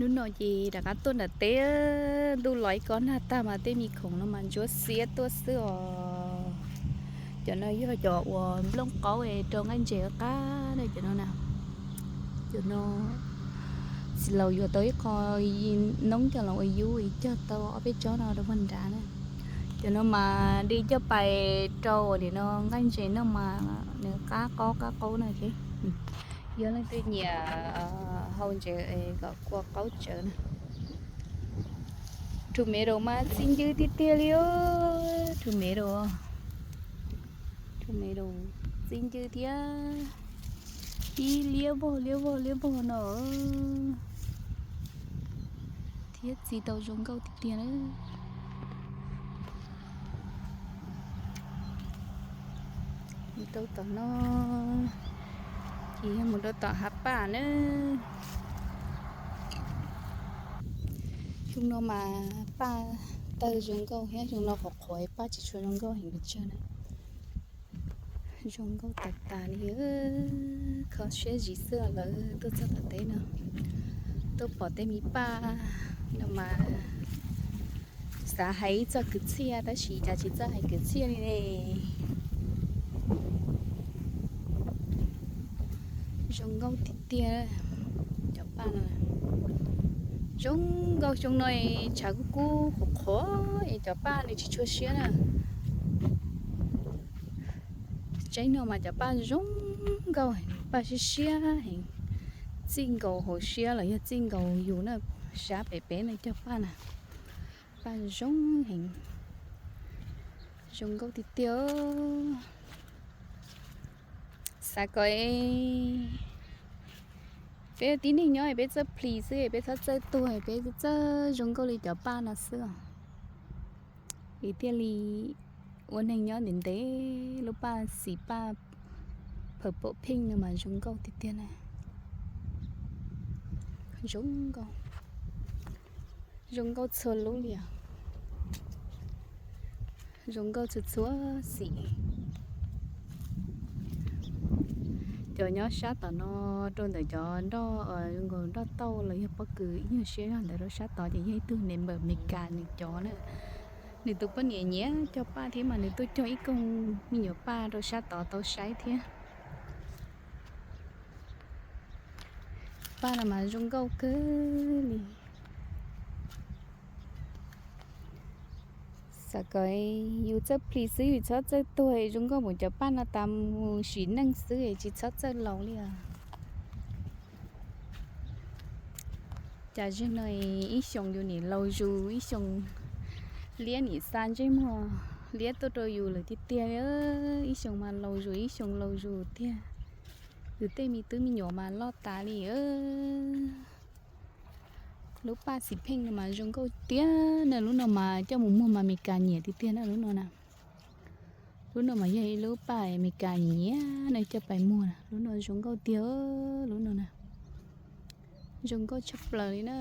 Hnub no ces rov qab tuaj nram teb, ntuj los ib kob nag tag mas tej me khoom no mas ntsuab xiab tuaj xwb os. Cov no yog cov uas nplooj qaub rau nqaij ntses qab na cov no na. Cov no txiv laus yuav tau ib qho noob coj los ua yub, cog tau ob peb tsob no rau pog nrad na. Cov no mas de coj pais rau nim no nqaij ntses noj mas nws qab qaub qab qaub na. Yog leej twg nyiam hau ntses kom kua qaub tsawv na. Tomato mas txi ncw tiag tiag li os, tomato, tomato txi ncw thiab. Ib liab vog liab vog liab vog no thiab txi tau zoo nkauj tiag tiag na. Mus rau tom no ces yog mus rau tom hav paj na. Xyoo no mas paj tawg zoo nkauj thiab, xyoo no qhuav qhuav paj tsis tshua zoo nkauj heev pes tsawg na. Zoo nkauj tas tas li, kho siab zim xwb lawv tuaj txog tom teb no, tuaj pom tej me paj no mas xav hais ib txoj kwv txhiaj tab sis cas tsis txawj hais kwv txhiaj li ne. Zoo nkauj tiag tiag, cov paj no zoo nkauj. Xyoo no tshav kub kub qhuav qhuav es cov paj nws tsis tshua siab na. Tseeb no mas cov paj zoo nkauj, paj siab siab heev, txij nkaus hauv siab los yog txij nkaus yus na. Sab pem peb no cov paj na, paj zoo heev, zoo nkauj tiag tiag. Xav kom peb tib neeg nyob peb txawj plis xwb, peb txhob txawj tuag, peb txawj zoo nkauj li cov paj no xwb os. Vim thiaj li ua neeg nyob ntev ntev lub paj xim paj purple pink no mas zoo nkauj tiag tiag na. Zoo nkauj, zoo nkauj txhua lub li os. Zoo nkauj txhua txhua xim. Cov nyob sab tom no rau ntawm cov nroj, nkaus nroj tauj los yog pob kws ib nyuag siab zog ntawd rau sab tod ces yog ib tug neighbor Amelikas nws cov na. Nws tus poj niam nyiam cog paj thiab mas nws tuaj cog ib koog me nyuam paj rau sab tod tau saib thiab. Paj no mas zoo nkauj kawg li. Xav kom yus txawj plis xwb, yus txhob txawj tuag, zoo nkauj mus cov paj no tas mus sim neej xwb tsis txhob txawj laus li os. Cas zaum no ib xyoos yus nim laus zus, ib xyoos liab nim xa ntsej muag liab tuaj rau yus lawm tiag tiag. Ib xyoos mas laus zus, ib xyoos laus zus tiag. Yus tej me tub me nyuam mas loj tas li. Lub paj xim pheej no mas zoo nkauj tiag na, lub no mas coj mus muag mas Meskas nyiam tiag tiag na lub no na. Lub no mas yog ib lub paj Meskas nyiam nyiam na, coj pais muag na, lub no zoo nkauj tiag lub no na. Zoo nkauj tshaj plaws li na.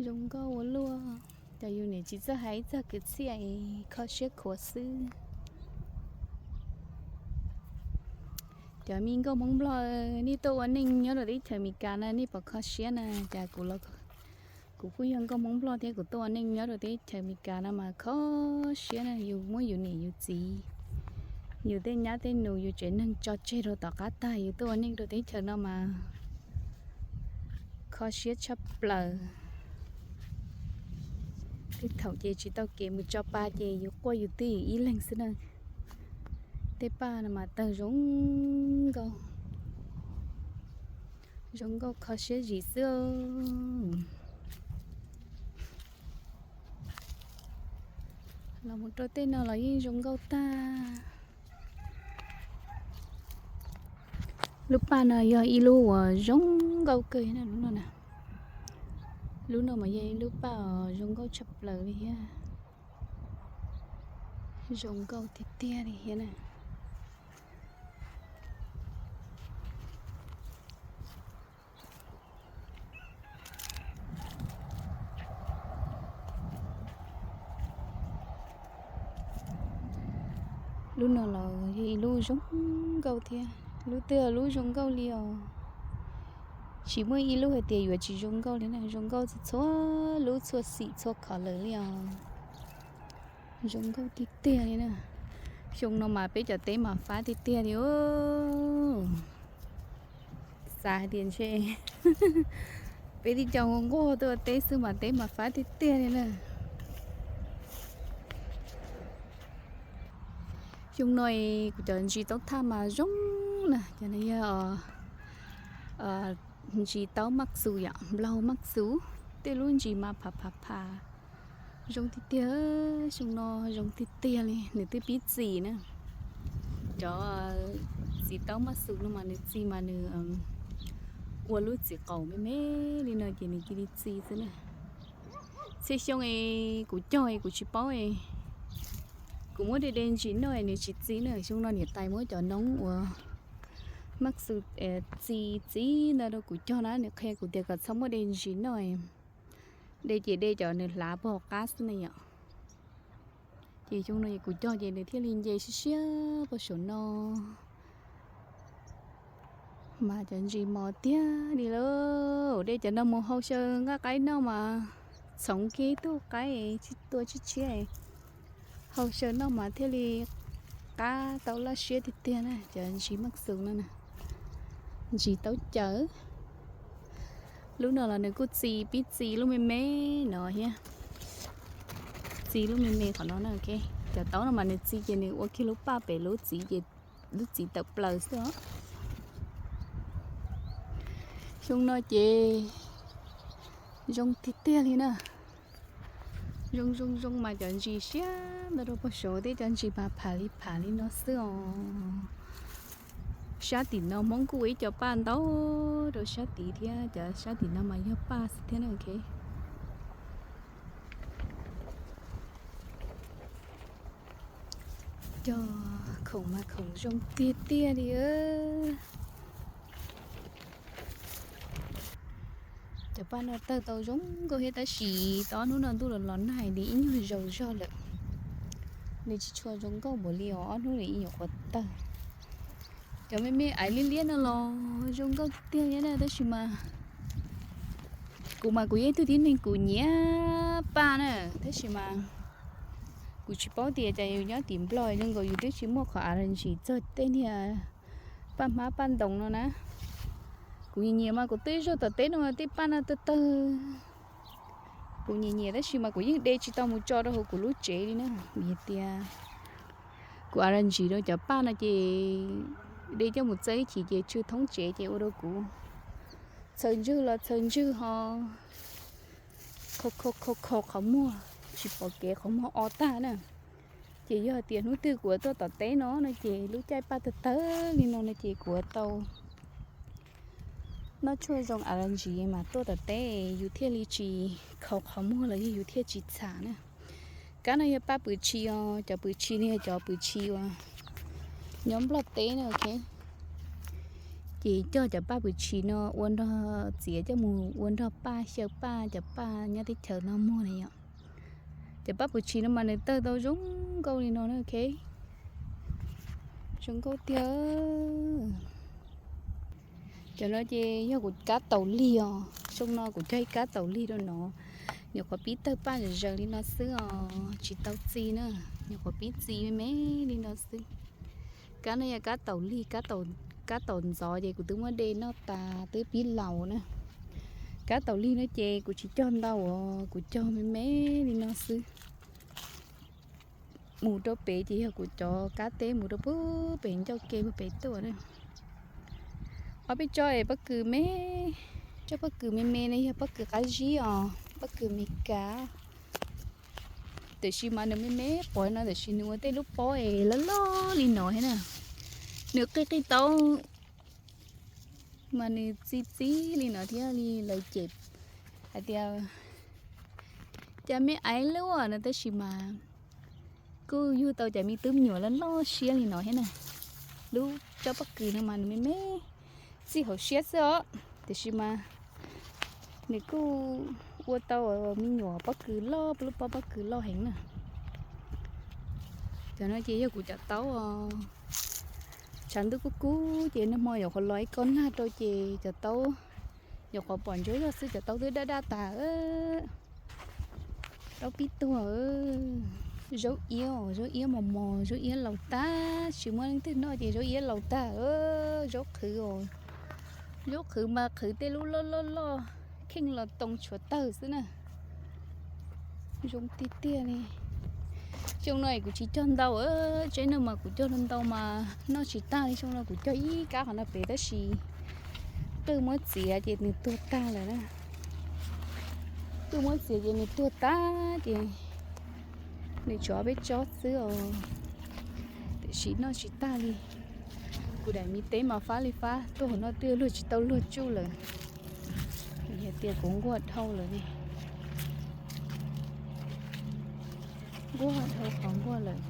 Zoo nkauj ua luaj. Cov yus niam tsis txawj hais ib txog kwv txhiaj kho siab khuav xwb. Cov me nkauj Hmoob Nplog, nej tuaj ua neej nyob rau teb chaws Amelikas na, nej puas kho siab na? Cas kuv, kuv kuj yog nkauj Hmoob Nplog thiab kuv tuaj ua neej nyob rau teb chaws Amelikas no mas kho siab na, yus muab yus niam yus txiv, yus tej nyab tej nus, yus tsev neeg tso tseg rau tom qab tag yus tuaj ua neej rau teb chaws no mas kho siab tshaj plaws. Tej thaum ces tsis tau kev mus tso pa ces yus quaj yus twj ywm ib leeg xwb na. Tej paj no mas tawg zoo nkauj, zoo nkauj kho siab zim xwb. Los mus rau tej no los yeej zoo nkauj tag. Lub paj no yog ib lub uas zoo nkauj kawg na, lub no na. Lub no mas yog ib lub paj uas zoo nkauj tshaj plaws li thiab. Zoo nkauj tiag tiag li thiab na. Lub no los yog ib lub zoo nkauj thiab. Lub twg lub zoo nkauj li os. Tsis muaj ib lub hais tias yuav tsis zoo nkauj li na, zoo nkauj txhua lub txhua xim txhua color li os. Zoo nkauj tiag tiag li na. Xyoo no mas peb cov teb mas fab tiag tiag li os. Xav hais tias ntshe peb tib co nquag tuaj teb xwb mas teb mas fab tiag tiag li na. Xyoo no kuv cov ntsis taub thaj mas zoo na, cov no yog ntsis taub maj xus yom, nplaug maj xus, tej lub ntsis mas pham pham pham. Zoo tiag tiag, xyoo no zoo tiag tiag li, nws twb pib txi na. Cov txiv taub maj xus no mas nws txi mas nws ua lub txiv qaum me me li no ces nws cia li txi xwb na. Txhia xyoo es kuv cog es kuv tsis paub es kuv muab de de ntsis noj es nws tsis txi na. Xyoo no niam tais muab cov noob uas maj xus txi txiv ntawd rau kuv cog na, nws qhia kuv tias kom txhob muab de ntsis noj, de ces de cov nws hlav puag hauv qab xwb na yom. Ces xyoo no es kuv cog ces nws thiaj li nce siab siab puag saum no. Mas cov ntsis mos tiag li lauj, de cov no mus hau xyaw nqaij qaib noj mas txhoov kiag ib tug qaib tua tshiab tshiab, hau xyaw noj mas thiaj li qab tau laj siab tiag tiag na, cov ntsis maj xus no na. Ntsis taub caws. Lub no los nws kuj txi, pib txi lub me me no thiab. Txi lub me me qhov no na. Cov taub no mas nws txi ces nws ua kiag lub paj pem lub txiv ces lub txiv tawm plaws xwb os. Xyoo no ces zoo tiag tiag li na. Zoo zoo zoo mas cov ntsis siab ntawd rau puag saud thiab, cov ntsis mas pham li pham li no xwb os. Sab tim no Hmoob kuj ua ib co paj ntau rau sab tid thiab, cov sab tim no mas yog paj xwb thiab na. Cov khoom mas khoom zoo tiag tiag li. Cov paj no tawg tau zoo nkauj thiab tab sis tau ob hnub no ntuj los los nag li ib nyuag zaus zog lawm, nws tsis tshua zoo nkauj npaum li os, ob hnub li ib nyuag qhuav tawg. Cov me me aiv liab liab no los zoo nkauj tiag tiag na, tab sis mas kuv mas kuv yog ib tug tib neeg kuv nyiam paj na, tab sis mas kuv tsis paub tias cas yus nyob tim Nplog zoo nkaus yus twb tsis muaj qhov a la ntsis txog tej niag paj hmab paj ntoos no na. Kuv nyiam nyiam mas kuv twb zog tom teb no mas tej paj no tawg tawg. Kuv nyiam nyiam tab sis mas kuv yeej de tsis tau mus tso rau hauv kuv lub tsev li na, vim tias kuv a la ntsis rau cov paj no ces de coj mus txawb ib chim ces tsw thoob tsev ces ua rau kuv txhaws ntswg los txhaws ntswg ho kho kho kho qhov muag, tsis pom kev qhov muag o tag na. Ces yog tias hnub twg kuv tuaj tom teb no no ces lub caij paj tawg tawg li no no ces kuv tau noj tshuaj zoo a la ntsis mas tuaj tom teb yus thiaj li tsis kho qhov muag los yog yus thiaj tsis txham na. Kab no yog paj pwm tshis os, cov pwm tshis no yog cov pwm tshis uas nyob Nplog teb na, ok. Ces coj cov paj pwm tshis no ua nrog txiav coj mus ua nrog paj xyaw paj cov paj nyob teb chaws no muag na yom. Cov paj pwm tshis no mas nws tawg tau zoo nkauj li no na, ok. Zoo nkauj tiag. Cov no ces yog kuv kab taus lig os, xyoo no kuv cog ib kab taus lig rau no, nyuam qhuav pib tawg paj zawm zaws li no xwb os, tsis tau txi na, nyuam qhuav pib txi me me li no xwb. Kab no yog kab taus lig, kab taus ntxov ces kuv twb muab de noj tas twb pib laus na. Kab taus lig no ces kuv tsis cog ntau os, kuv cog me me li no xwb. Mus rau pem ces yog kuv cov kab teb mus rau pem ncauj ke puag pem tuaj na. Ob peb tsob es pob kws me, tsob pob kws me me no yog pob kws qab zib os, pob kws Amelikas. Tiam sis mas nws me me quav no tiam sis nws ua tej lub pob es loj loj li no thiab na. Nws qij qij tau mas nws txi txib li no thiab li lawv cem hais tias cas me aiv lub no tab sis mas kuj yug tau cov me tub me nyuam loj loj siab li no thiab na. Lub tsob pob kws no mas nws me me txij hauv siab xwb os, tiam sis mas nws kuj ua tau me nyuam pob kws loj, lub pob pob kws loj heev na. Cov no ces yog kuv cov taub os. Tshav ntuj kub kub ces nag hmo nyuam qhuav los ib kob nag rau ces cov taub nyuam qhuav pom ntsuab zog xwb, cov taub twb daj daj tas. Taub pib tuag. Zaub iab os, zaub iab mos mos, zaub iab laus tag, tsis muaj leej twg noj ces zaub iab laus tag. Zaub qhwv os, zaub qhwv mas qhwv tej lub loj loj loj, kheej los too tshuav tawg xwb na. Zoo tiag tiag li. Xyoo no es kuv tsis cog ntau, tsev neeg mas kuv cog ntau mas noj tsis tag li. Xyoo no kuv cog ib kab qhov no pem tab sis qwj muab txiav ces nws tuag tag lawm na. Qwj muab txiav ces nws tuag tag ces nws tshuav peb tsob xwb os. Tiam sis noj tsis tag li. Kuv daim me teb mas fab li fab, tuaj hauv no twb luag tsis tau luag tsuj lawm. Yog tias kuv nquag dhau lawm ne. Nquag dhau qhov nquag lawm.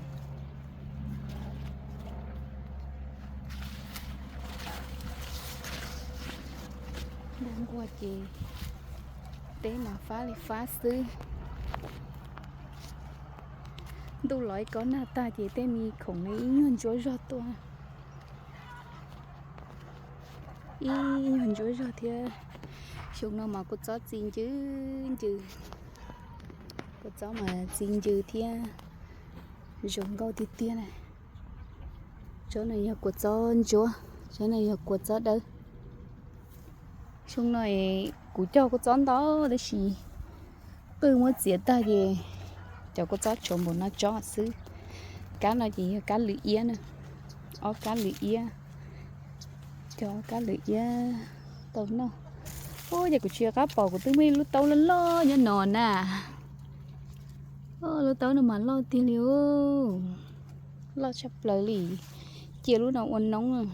Nquag nquag ces teb mas fab li fab xwb. Ntuj los ib kob nag tag ces tej me khoom no ib nyuag ntsuab zog tuaj. Ib nyuag ntsuab zog thiab. Xyoo no mas kua txob txi ncw ncw. Kua txob mas txi ncw thiab zoo nkauj tiag tiag na. Tsob no yog kua txob ntsuab, tsob no yog kua txob dawb. Xyoo no kuv cog kua txob ntau tab sis qwj muab txiav tag ces cov kua txob tshuav npaum no tsob xwb. Kab no ces yog kab lwm iab na, ob kab lwm iab. Cog ob kab lwm iab tau noj. Ub, ces kuv tsis nco qab pom kuv twb muaj ib lub taub loj loj nyob no na. Lub taub no mas loj tiag li, loj tshaj plaws li. Cia lub no ua noob.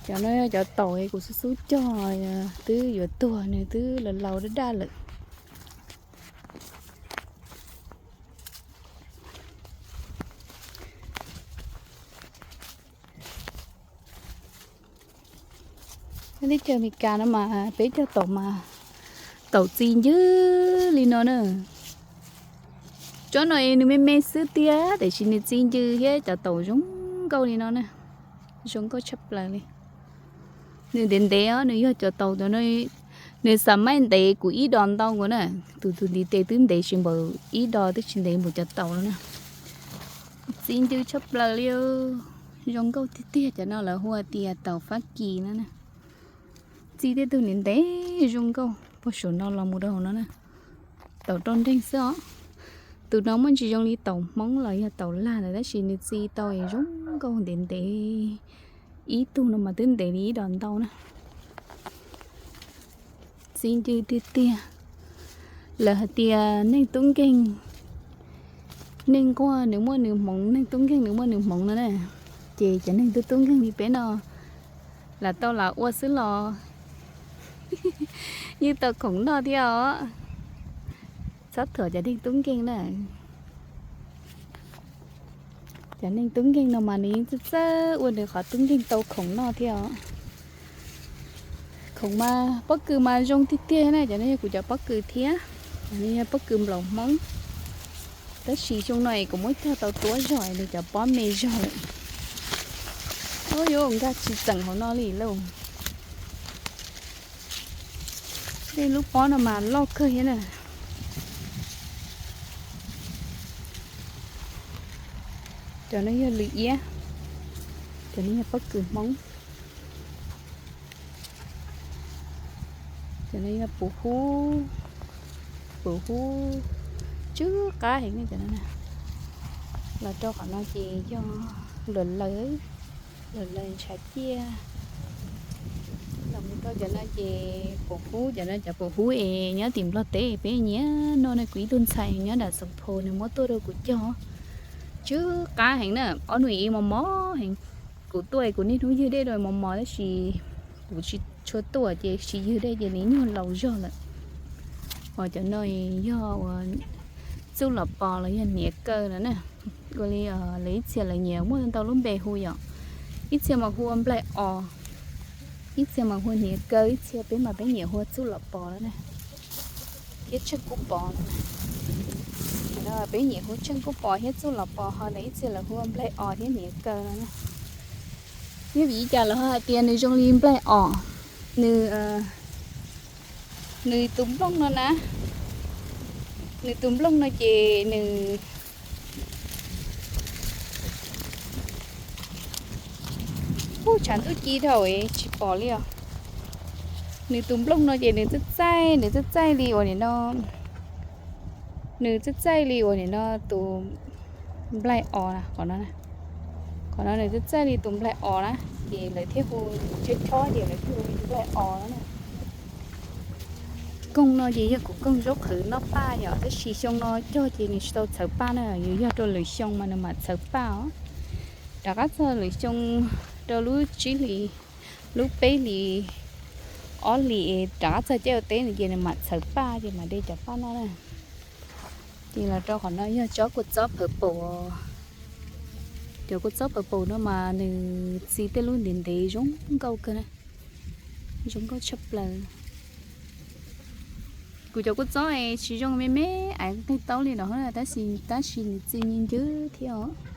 Cov no yog cov taum kuv xub xub cog, twb yuav tuag, nws twb laus laus daj daj lawm. Teb chaws Amelikas no mas peb cog taum mas taum txi ncw li no na. Tsob no es nws me me xwb tiag tiam sis nws txi ncw thiab cov taum zoo nkauj li no na. Zoo nkauj tshaj plaws li. Nws ntev ntev os, nws yog cov taum, nws xam maim ntev kuv ib dos ntau nkaus na. Tus tus ntiv tes twb ntev tsis npaum ib dos, twb tsis ntev npaum cov taum no na. Txi ncw tshaj plaws li. Zoo nkauj tiag tiag, cov no lawv hu tias taum Fab Kis no na. Txi tej tug ntev ntev zoo nkauj puag saum no los mus rau hauv no na. Taum rau nreeg xwb os. Tus no muaj ntsis zoo li taum Hmoob los yog taum lag ntawd tab sis nws txi tau zoo nkauj ntev ntev. Ib tug no mas twb ntev li ib dos ntau na. Txi ncw tiag tiag. Lawv hais tias neeg tub nkeeg, neeg nquag nws muaj nws hmoov, neeg tub nkeeg nws muaj nws hmoov no na. Ces cov neeg tub tub nkeeg li peb no lam tau lam ua xwb los yeej tau khoom noj thiab os. Txhob thuam cov neeg tub nkeeg na. Cov neeg tub nkeeg no mas nws yeej txawj txawj ua nws qhov tub nkeeg tau khoom noj thiab os. Khoom mas pob kws mas zoo tiag tiag na, cov no yog kuv cov pob kws thiab. Cov no yog pob kws nplaum Hmoob. Tab sis xyoo no es kuv muab cog tau tuab zog es nws cov pob me zog lawm. Ub, yuav nkag tsis txeem hauv no li lauj. Tej lub pob no mas loj kawg thiab na. Cov no yog lwm iab, cov no yog pob kws Hmoob. Cov no yog puv hub, puv hub tsw qab heev ne cov no. Los rau qhov no ces yog luam laws, luam laws ntshav ciaj. Los mus rau cov no ces puv hub, cov no cov puv hub es nyob tim Nplog teb peb nyiam noj ne. Kuv ib tug ntxhais nyob nram Xeev Phos nws muab tuaj rau kuv cog, tsw qab heev na, ob hnub ib mos mos heev. Kuv tuaj kuv niaj hnub ywg dej rau mos mos tab sis kuv tsis tshua tuaj ces tsis ywg dej ces nws nyuag laus zog lawm. Ho cov no yog ua txuj lom pos los yog hniav kaw no na. Ua li lawv ib txhia lawv nyiam muaj ntau lub npe hu yom. Ib txhia mas hu ua nplaig os, ib txhia mas hu hniav kaw, ib txhia peb mas peb nyiam hu ua txuj lom pos no na. Thiab tsheej kub pos no na. Peb nyiam hu tsheej kuj pos thiab, txuj los pos, ho ntawd ib txhia lawv hu ua nplaig os thiab niam kaw no na. Yog vim li cas lawv ho hais tias nws zoo li nplaig os? Nws, nws tus nplooj no na, nws tus nplooj no ces nws Ub, tshav ntuj ci dhau tsis pom li os. Nws tus nplooj no ces nws txaij txaij, nws txaij txaij li uas nim no, nws txaij txaij li uas nim no tus nplaig os na, qhov no, qhov no nws txaij txaij li tus nplaig os na, ces lawv thiaj hu, chob chob ces lawv thiaj hu nplaig os na. Kooj no ces yog kuv kooj zaub qhwv noj paj yom, tab sis xyoo no cog ces nws tsis tau txhawv paj na, yog rau lwm xyoo mas nws mam txhawv paj os. Rov qab txog lwm xyoo rau lub tsib hlis, lub peb hlis, ob hlis rov qab txog caij ua teb no ces nws mam txhawv paj ces mam de cov paj noj na. Ces los rau qhov no yog tsob kua txob purple. Cov kua txob purple no mas nws txi tej lub ntev ntev zoo nkauj kawg na, zoo nkauj tshaj plaws. Kuv cov kua txob es tsis zoo me me, aiv nqig taub li no, tab sis, tab sis nws txi ncw ncwb thiab os.